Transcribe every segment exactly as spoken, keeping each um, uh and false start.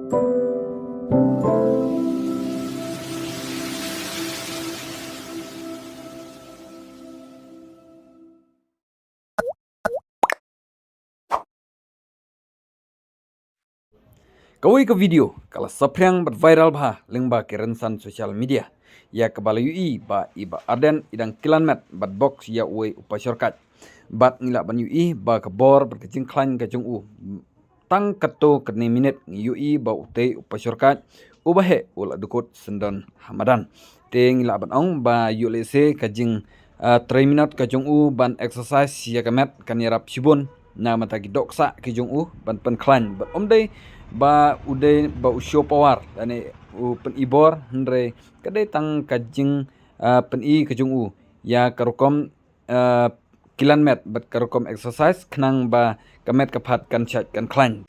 Kawei ka video ka la saphriang bad viral bha lyngba ki rynsan social media, ïa kaba la ïohi ba i Bah Ardent i dang kilan met bad box ïa uwei u pashorkait. Bad ngi lah ban ïohi ba ka bor bad ka jingkhlaiñ ka jong u, tang katto katne minit ngi ïohi ba utei u pashorkait uba heh u la dukut syndon ha madan. Te ngi lah ban ong ba ïoh lehse ka jing, ah, trei minot ka jong u ban exercise ïa ka met kan ïarap shibun na bynta ki dohksah ki jong u ban pynkhlaiñ. Bad ym dei ba u dei ba u show power lane u pyni bor, hynrei ka dei tang ka jing, ah, pyni ka jong u ïa ka rukom, ah, kilan met bad ka rukom exercise khnang ba ka met ka phad kan shait kan khlaiñ.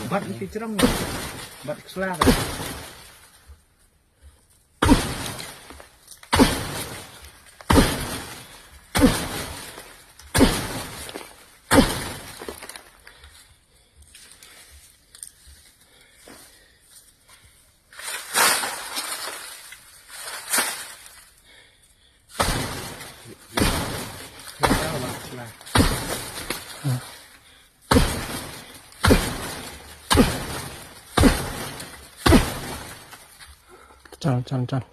Bat iti cerang. Bat kesla. Chal, chal, chal.